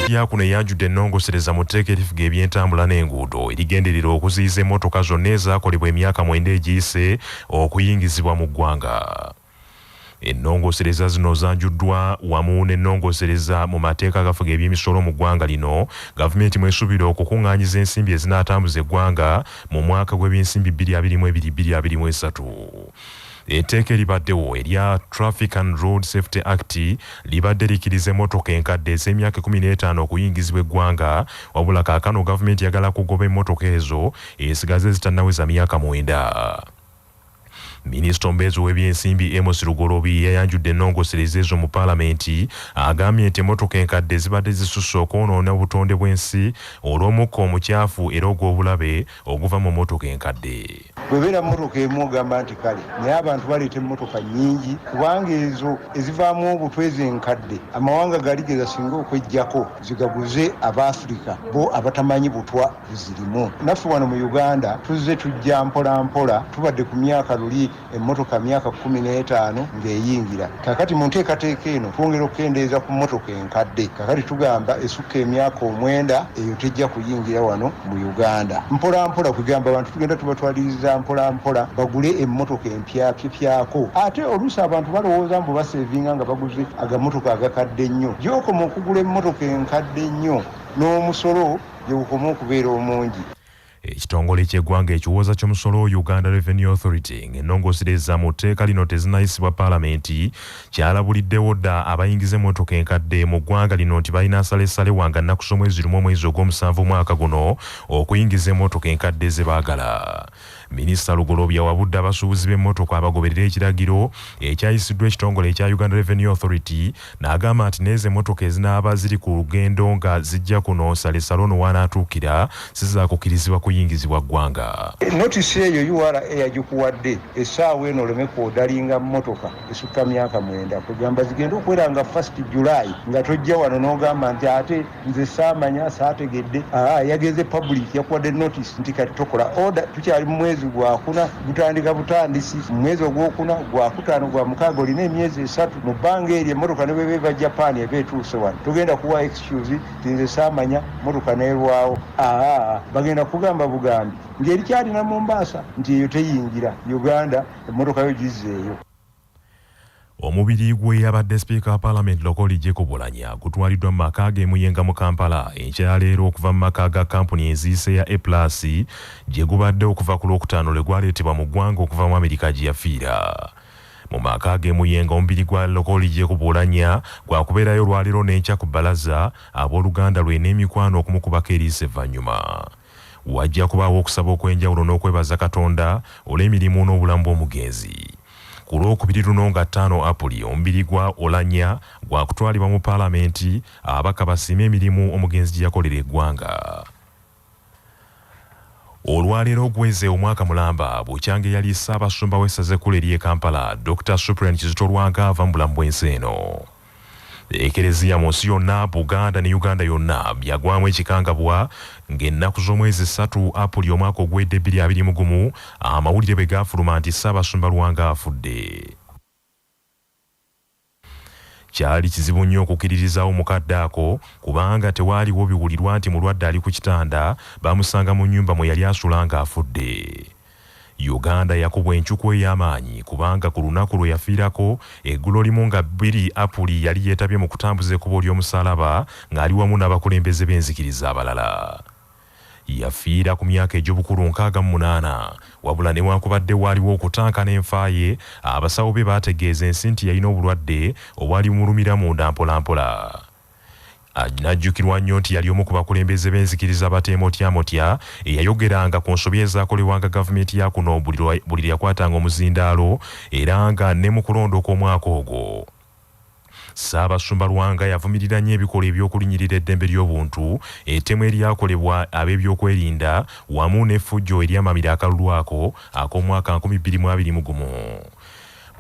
Yakuno eyanjudde ennongosereza mu tteeka erifuga ebyentambula n'enguudo erigenderera okuziyiza emmotoka zonna ezaakolebwa emyaka 9 egiyise okuyingizibwa mu ggwanga. Ennongosereza zino zanjuddwa wamu n'ennongosereza mu mateeka agafuga ebyemisolo mu ggwanga lino, gavumenti mwesuubira okukungaanyiza ensimbi ezinaatambuza eggwanga mu mwaka gw'ebyensimbi 2022 2023. Etteeka eribaddewo erya Traffic and Road Safety Act libadde likkiriza emmotoka enkadde ez'emyaka 15 okuyingizibwa eggwanga, wabula kaakano gavumenti eyagala kugoba emmotoka ezo esigaze ezitannaweza myaka 9. Minisita omubeezi ow'ebyensimbi Amos Lugoloobi yayanjudde ennongosereza ezo mu Paalamenti. Agambye nti emmotoka enkadde zibadde zisusse okwonoona obutonde bw'ensi olw'omukka omukyafu era ogw'obulabe oguva mu mmotoka enkadde. Bw'ebeera mmotoka emu ogamba nti kale, naye abantu baleeta emmotoka nnyingi kubanga ezo ezivaamu obutwa ezo enkadde amawanga gali ge gasinga okweggyako zigaguze Abaafirika bo abatamanyi butwa buzirimu. Naffe wano mu Uganda tuzze tujja mpola mpola, tubadde ku myaka luli emmotoka myaka 15 ng'eyingira. Kaakati mu nteekateeka eno twongera okukendeeza ku mmotoka enkadde. Kaakati tugamba esukka emyaka 9 eyo tejja kuyingira wano mu Uganda. Mpola mpola kugamba abantu tugenda tubatwaliriza mpola mpola bagule emmotoka empyapyako. Ate oluusi abantu balowooza mbu basevinga nga baguze agamotoka agakadde ennyo. Gy'okoma okugula emmotoka enkadde ennyo n'omusolo gye gukoma okubeera omungi. Ekitongole ky'eggwanga ekiwooza ky'omusolo Uganda Revenue Authority ng'ennongoosereza mu tteeka lino tezinnayisibwa Paalamenti kyalabuliddewo dda abayingiza emmotoka enkadde mu ggwanga lino nti balina nsalessale wa nga nnaku z'omwezi 1 omwezi ogw'omusanvu omwaka guno okuyingiza emmotoka enkadde ze baagala. Minisita Lugoloobi awabudde abasuubuzi b'emmotoka abagoberere ekiragiro ekyayisiddwa ekitongole ekya Uganda Revenue Authority n'agamba nti n'ezo emmotoka ezinaaba ziri ku lugendo nga zijja kuno nsalessale ono w'anaatuukira sizaakukirizibwa kuyingizibwa ggwanga. Notisi eyo ura yagikuwadde essaawa eno oleme kwodalinga mmotoka esukka myaka 9, kwegamba zigende okuwera nga 1 July nga tojja wano n'ogamba nti ate nze saamanya saategedde. Aa yagenze public yakuwadde notice nti kati tokola order, tukyali mu mwezi gwakuna gutandika butandisi, mu mwezi ogwokuna, gwakutaano, gwa mukaaga, olina emyezi 3 mu bbanga eryo emmotoka ne bweba eva Japan eba etuuse wano, togenda kuwa excuse nti nze saamanya mmotoka n'erwawo. Aa bagenda kugamba bugambi ng'erikyalina Mombasa nti eyo teyingira Uganda, emmotoka yo gizzeeyo. Omubiri gw'eyabadde sipiika wa Palamenti Lokoli Jacob Oulanyah gutwaliddwa mu maka ge e Muyenga mu Kampala enkya ya leero okuva mu maka ga kkampuni enziise ya A-Plus gye gubadde okuva ku Lwokutaano lwe gwaleetebwa mu ggwanga okuva mu Amerika gye yafiira. Mu maka ge e Muyenga omubiri gwa Lokoli Jacob Oulanyah gwakubeerayo olwaleero n'enkya ku bbalaza abooluganda lwe n'emikwano okumukubako eriiso evvannyuma. Wajja kubaawo okusaba okw'enjawulo n'okwebaza Katonda olw'emirimu n'obulamu bw'omugenzi. Ku Lwokubiri luno nga 5 Apuli, omubiri gwa Oulanyah gwakutwalibwa mu Palamenti ababaka basiime emirimu omugenzi gye yakolera eggwanga. Olwaleero guweze omwaka mulamba bukyanga eyali Ssaabasumba w'essaza ekkulu ery'e Kampala, Dokita Cyprian Kizito Lwanga ava mu bulamu bw'ensi eno. Ekereziya mu nsi yonna, Buganda ne Uganda yonna byagwamu ekikangabwa ng'ennaku z'omwezi 3 Apuli omwaka oguwedde 2021 amawulire bwe gaafuluma nti Ssaabasumba Lwanga afudde. Kyali kizibu nnyo okukkiririzaawo mu kadde ako kubanga tewaaliwo biwulirwa nti mulwadde ali ku kitanda, baamusanga mu nnyumba mwe yali asula ng'afudde. Uganda yakubwa encuku ey'amaanyi kubanga ku lunaku lwe yafiirako, eggulolimu nga 2 Apuli yali yeetabye mu kutambuza ekkubo ly'omusaalaba ng'ali wamu n'abakulembeze b'enzikiriza abalala. Yafiira ku myaka egy'obukulu 68. Wabula newankubadde waaliwo okutankana enfa ye, abasawo be baategeeza ensi nti yalina obulwadde obwali bumulumira munda mpolampola. Anajjukirwa nnyo nti yali omu ku bakulembeze b'enzikiriza abateemotyamotya eyayogeranga ku nsobi ezaakolebwanga gavumenti ya kuno buli lwe yakwatanga omuzindaalo era nga ne mu kulonda okw'omwaka ogwo Ssaabasumba Lwanga yavumirira nnyo ebikolwa eby'okulinnyirira eddembe ly'obuntu, ettemu eryakolebwa ab'ebyokwerinda wamu n'effujjo eryamamira akalulu ako ak'omwaka 2021.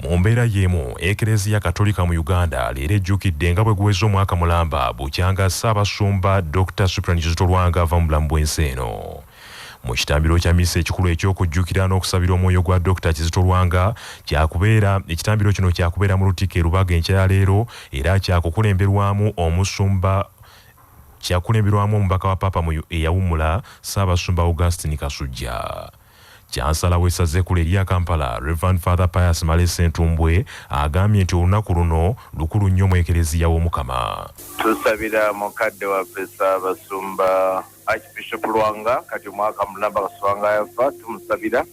Mu mbeera y'emu, Eklezia Katolika mu Uganda leero ejjukidde nga bwe guweze omwaka mulamba bukyanga Ssaabasumba Dokita Cyprian Kizito Lwanga ava mu bulamu bw'ensi eno. Mu kitambiro kya missa ekikulu eky'okujjukira n'okusabira omwoyo gwa Dokita Kizito Lwanga kyakubeera ekitambiro kino kyakubeera mu Lutikko e Lubaga enkya ya leero era kyakukulemberwamu omusumba kyakulemberwamu omubaka wa Paapa mu eyawummula Ssaabasumba Augustine Kasujja. Cansala w'essaza ekkulu erya Kampala, Rev. Father Pius Male Ssentumbwe agambye nti olunaku luno lukulu nnyo mu Eklezia w'Omukama. Tusabira mukadde waffe Ssaabasumba Archbishop Lwanga kati omwaka mulamba kaswanga yafa, tumusabira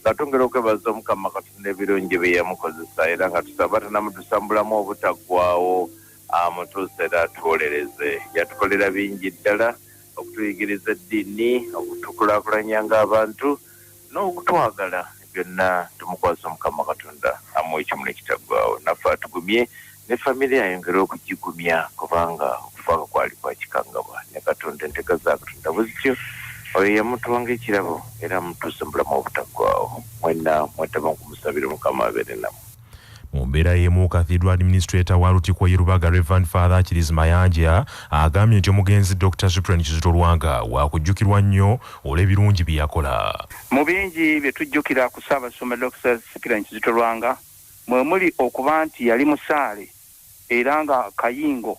nga twongera okwebaza Omukama Katonda ebirungi bye yamukozesa era nga tusaba tanamutuusa mu bulamu obutaggwaawo amutuuse era atuwolereze. Yatukolera bingi ddala okutuyigiriza eddiini, okutukulaakulanya ng'abantu n'okutwagala. Byonna tumukwasa Omukama Katonda amuwe ekimuli ekitaggwaawo naffe atugumye ne famire ayongere okugigumya kubanga okufa kwe kwali kwa kikangabwa ne Katonda enteka za Katonda bwe zityo oyo yamutuwa ng'ekirabo era amutuuse mu bulamu obutaggwaawo. Mwenna mwetaba mu kumusabira Omukama abeere nammwe. Mu mbeera y'emu, Cathedral Administrator wa Lutikko y'e Lubaga, Rev. Father Achilles Mayanja agambye nti omugenzi Dokita Cyprian Kizito Lwanga waakujjukirwa nnyo olw'ebirungi bye yakola. Mu bingi bye tujjukira ku Ssaabasumba Dokita Cyprian Kizito Lwanga mwe muli okuba nti yali musaale era nga kayingo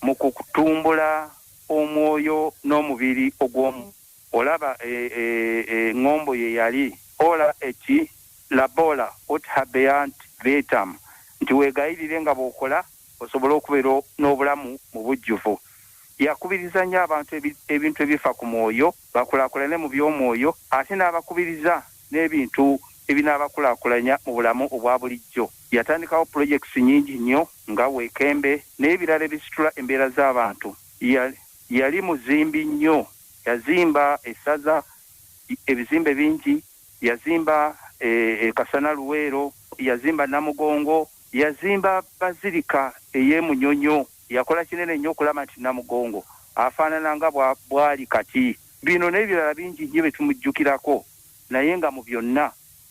mu kutumbula omwoyo n'omubiri ogw'omuntu. Olaba eŋŋombo ye yali, Ora et labora ut habeant vitam, nti weegayirire nga bw'okola osobole okubeera n'obulamu mu bujjuvu. Yakubiriza nnyo abantu ebintu ebifa ku mwoyo, bakulaakulane mu by'omwoyo ate n'abakubiriza n'ebintu ebinaabakulaakulanya mu bulamu obwa bulijjo. Yatandikawo pulojekisi nnyingi nnyo nga Weekembe n'ebirala ebisitula embeera z'abantu. Yali muzimbi nnyo, yazimba essaza, ebizimbe bingi, yazimba e Kasana Luweero, yazimba Namugongo, yazimba Bazilika ey'e Munyonyo. Yakola kinene nnyo okulaba nti Namugongo afaanana nga bw'ali kati. Bino n'ebirala bingi nnyo bye tumujjukirako naye nga mu byonna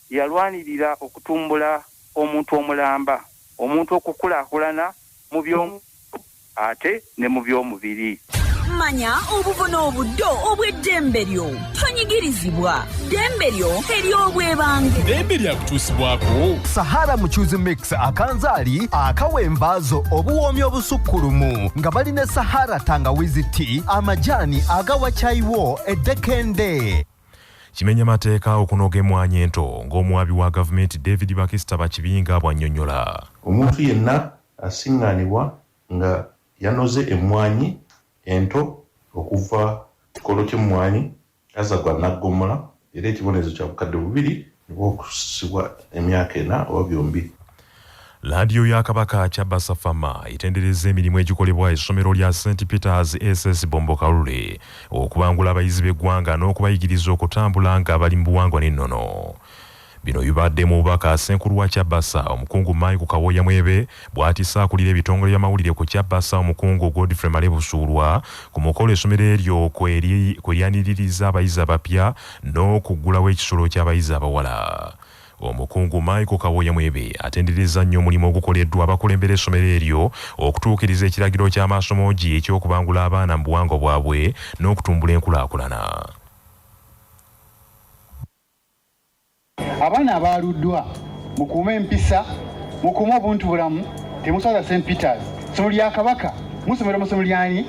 yalwanirira okutumbula omuntu omulamba, omuntu okukulaakulana mu by'omwoyo ate ne mu by'omubiri. Manya obuvo n'obuddo obw'eddembe lyo. Tonyigirizibwa. Ddembe lyo ery'obwebange. Ddembe lyakutuusibwako. Sahara Muchuzi Mix akanzaali akawa envaazo obuwoomi obusukkulumu nga bali ne Sahara Tangawizi Tea amajaani agawa kyayi wo eddekende. Kimenya mateeka okunoga emmwanyi ento ng'omuwaabi wa gavumenti David Bakista Bakibinga bw'annyonnyola. Omuntu yenna asingaanibwa nga yanoze emmwanyi ento okuva ku kikolo ky'emmwanyi azza gwa nnaggomola era ekibonerezo kya 2000 oba okusibwa emyaka ena oba byombi. Laadiyo ya Kabaka Kyabasa Fama etenderezza emirimu egikolebwa essomero lya St Peters SS Bombo Kalule okubangula abayizi b'eggwanga n'okubayigiriza okutambula nga bali mu buwangwa n'ennono. Bino bibadde mu bubaka Ssenkulu wa Kyabasa Omukungu Michael Kawooya Mwebe bw'atisse akulira ebitongole by'amawulire ku Kyabasa Omukungu Godfrey Male Busuulwa ku mukolo essomero eryo kwe lyaniririzza abayizi abapya n'okuggulawo ekisulo ky'abayizi abawala. Omukungu Michael Kawooya Mwebe atenderezza nnyo omulimu ogukoleddwa abakulembera essomero eryo okutuukiriza ekiragiro kya Maasomoogi eky'okubangula abaana mu buwangwa bwabwe n'okutumbula enkulaakulana. Abaana abaaluddwa, mukuume empisa, mukuume obuntubulamu, temuswaza St Peters. Ssomero lya Kabaka, musomera mu ssomero ly'ani?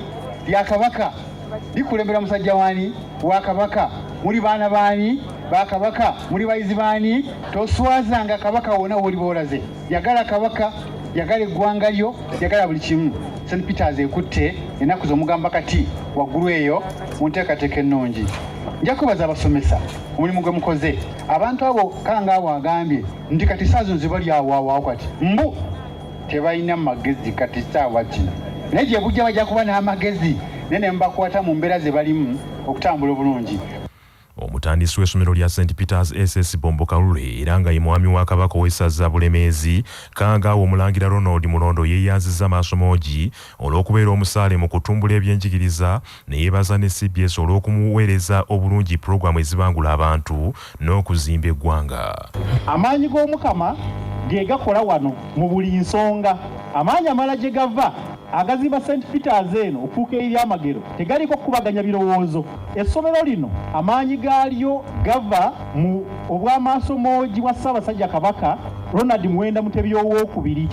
Lya Kabaka. Likulemberwa musajja w'ani? Wa Kabaka. Muli baana b'ani? Ba Kabaka. Muli bayizi b'ani? Toswazanga Kabaka wonna w'oliba olaze. Yagala Kabaka, yagala eggwanga lyo, yagala buli kimu. St Peters ekutte ennaku z'omugamba kati waggulu eyo mu nteekateeka ennungi. Nja kwebaza abasomesa omulimu gwe mukoze. Abantu abo Kangaawo agambye nti kati ssaawa zino zibali awo awo awo kati mbu tebalina magezi kati ssaawa zino, naye gye bujja bajja kuba n'amagezi naye ne mubakwata mu mbeera ze balimu okutambula obulungi. Omutandisi w'essomero lya St Peters SS Bombo Kalule era nga ye mwami wa Kabaka ow'essaza Bulemeezi, Kangaawo Omulangira Ronald Mulondo yeeyanzizza Maasomoogi olw'okubeera omusaale mu kutumbula ebyenjigiriza ne yeebaza ne cbs olw'okumuweereza obulungi pulogulaamu ezibangula abantu n'okuzimba eggwanga. Amaanyi g'Omukama ge gakola wano mu buli nsonga. Amaanyi amalala gye gava. Agazimba St Peters eno okufuuka eryamagero tegaliko kukubaganya birowoozo. Essomero lino amaanyi gaalyo gava mu obwamaasomoogi bwa Ssaabasajja Kabaka Ronald Muwenda Mutebi Owookubiri.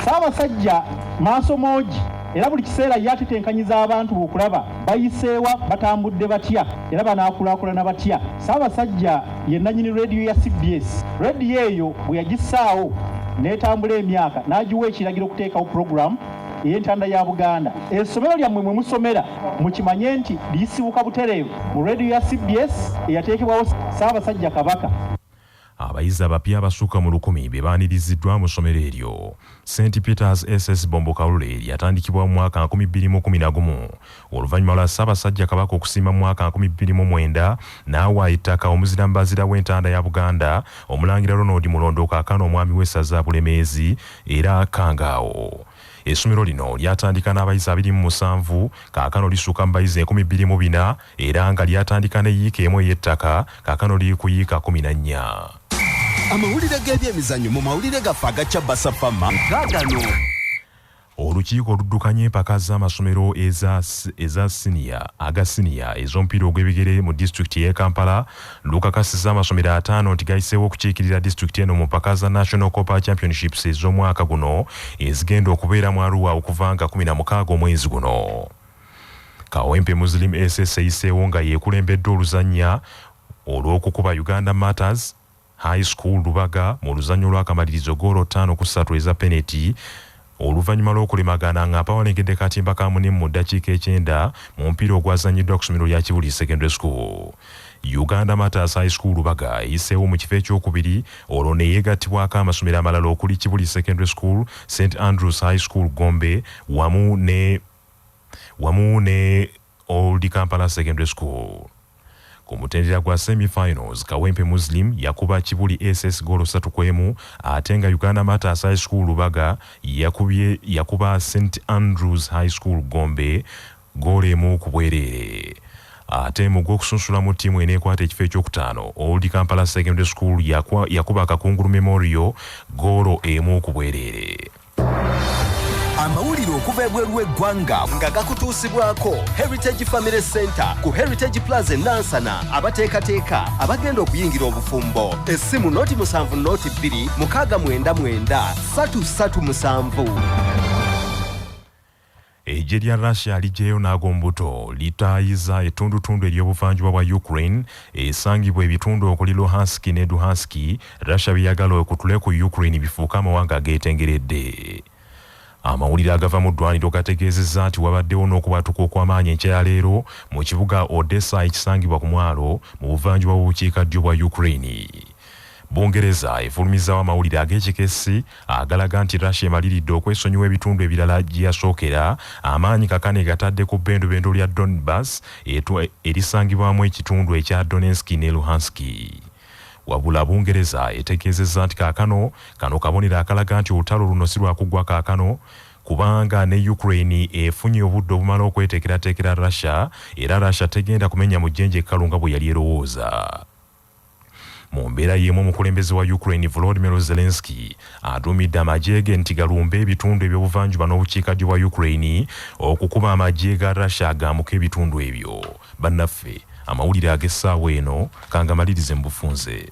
Ssaabasajja Maasomoogi era buli kiseera ye atetenkanyiza abantu be okulaba bayiseewa, batambudde batya era banaakulaakulana batya. Ssaabasajja ye nnannyini leediyo ya cbs. Leediyo eyo bwe yagissaawo n'etambula emyaka n'agiwa ekiragiro okuteekawo pulogulaamu ey'Entanda ya Buganda. Essomero lyammwe mwe musomera mukimanye nti lisibuka butereevu mu leediyo ya cbs eyateekebwawo Ssaabasajja Kabaka. Abayizi abapya abasukka mu lukumi be baaniriziddwa mu ssomero eryo. St Peters SS Bombo Kalule lyatandikibwawo mu mwaka 2011 oluvannyuma lwa Ssaabasajja Kabaka okusiima mu mwaka 2009 n'awa ettaka omuzira Mbazira w'Entanda ya Buganda Omulangira Ronald Mulondo kaakano Omwami w'Essaza Bulemeezi era Kkangaawo. Essomero lino lyatandika n'abayizi 27, kaakano lisukka mu bayizi 2004 era nga lyatandika ne yiika emu ey'ettaka, kaakano liri ku yiika 14. Amawulire g'ebyemizannyo mu mawulire gaffe aga Chabasa Fama gaagano. Olukiiko oluddukanya empaka z'amasomero eza eza siniya aga siniya ez'omupiira ogw'ebigere mu disitulikiti y'e Kampala lukakasizza amasomero ataano nti gayiseewo okukiikirira disitulikiti eno mu mpaka za National Copa Championships ez'omwaka guno ezigenda okubeera mu Arua okuva nga 16 omwezi guno. Kawempe Muslim SS eyiseewo nga yeekulembedde oluzannya olw'okukuba Uganda Martyrs High School Lubaga mu luzannya olw'akamalirizo ggoolo ttaano ku ssatu eza peneti oluvannyuma lw'okulemagana nga mpawalengedde katimba ka munimu mu ddakiika ekyenda mu mupiira ogwazannyiddwa ku ssomero lya Kibuli Secondary School. Uganda Martyrs High School Lubaga eyiseewo mu kifo ekyokubiri olwo ne yeegattibwako amasomero amalala okuli Kibuli Secondary School, St Andrews High School Gombe wamu ne wamu ne Old Kampala Secondary School. Ku mutendera gwa semi finals, Kawempe Muslim yakuba Kibuli SS ggoolo ssatu ku emu ate nga Uganda Martyrs High School Lubaga yakubye yakuba St Andrews High School Gombe ggoolo emu ku bwereere. Ate mu gw'okusunsulamu ttiimu eneekwata ekifo ekyokutaano, Old Kampala Secondary School yakuba Kakungulu Memorial ggoolo emu ku bwereere. Amawulire okuva ebweru w'eggwanga nga gakutuusibwako Heritage Family Center ku Heritage Plaza e Nansana abateekateeka abagenda okuyingira obufumbo. Essimu noti musanvu noti bbiri mukaaga mwenda mwenda ssatu ssatu musanvu. Eggye lya Russia liggyeyo n'ag'omubuto litaayiza ettundutundu ery'obuvanjuba bwa Ukraine esangibwa ebitundu okuli Luhansk ne Duhansk, Russia byeyagala ekutule ku Ukraine bifuuke amawanga ageetengeredde. Amawulire agava mu ddwaniro gategeezezza nti wabaddewo n'okubwatuka okw'amaanyi enkya ya leero mu kibuga Odesa ekisangibwa ku mwalo mu buvanjuba bw'obukiikaddyo bwa Ukraine. Bungereza efulumizaawo amawulire ag'ekikessi agalaga nti Russia emaliridde okwesonyiwa ebitundu ebirala gye yasookera, amaanyi kakano egatadde ku bbendobendo lya Donbas erisangibwamu ekitundu ekya Donetsk ne Luhansk. Wabula Bungereza etegeezezza nti kaakano kano kabonero akalaga nti olutalo luno si lwakuggwa kaakano kubanga ne Ukraine efunye obudde obumala okweteekerateekera Russia era Russia tegenda kumenya mu jjenje ekkalu nga bwe yali erowooza. Mu mbeera y'emu omukulembeze wa Ukraine Volodymyr Zelensky aduumidde amagye ge nti galumbe ebitundu eby'obuvanjuba n'obukiikaddyo bwa Ukraine okukuba amagye ga Russia agaamuke ebitundu ebyo. Bannaffe, amawulire ag'essaawa eno kangamalirize mu bufunze.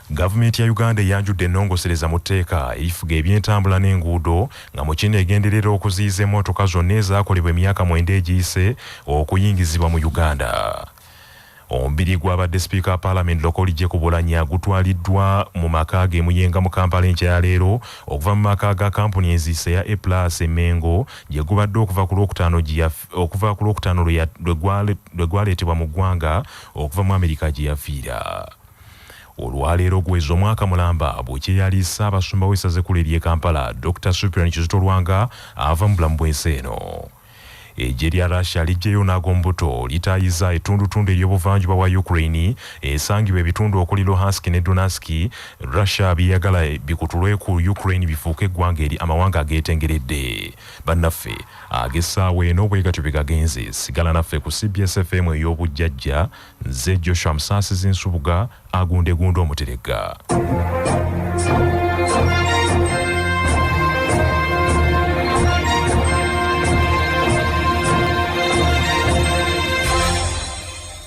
Gavumenti ya Uganda eyanjudde ennongosereza mu tteeka erifuga ebyentambula n'enguudo nga mu kino egenderera okuziyiza emmotoka zonna ezaakolebwa emyaka mwenda egiyise okuyingizibwa mu Uganda. Omubiri gw'abadde sipiika wa Palamenti Lokoli Jacob Oulanyah gutwaliddwa mu maka ge e Muyenga mu Kampala enkya ya leero okuva mu maka ga kampuni enziise eya A Plus e Mengo gye gubadde okuva ku Lwokutaano okuva ku Lwokutaano lwe gwaleetebwa mu ggwanga okuva mu Amerika gye yafiira. Olwaleero guweze omwaka mulamba bukya eyali Ssaabasumba w'essaza ekkulu ery'e Kampala, Dokita Cyprian Kizito Lwanga ava mu bulamu bw'ensi eno. Eggye lya Russia liggyeyo n'ag'omubuto litaayiza ettundutundu ery'obuvanjuba bwa Ukraine esangibwa ebitundu okuli Luhansk ne Donetsk, Russia byeyagala bikutulwe ku Ukraine bifuuke eggwanga eri amawanga ageetengeredde. Bannaffe, ag'essaawa eno bwegatyo bwe gagenze. Sigala naffe ku cbs FM ey'obujjajja. Nze Joshua Musaasizi Nsubuga, agundegunda omuteregga.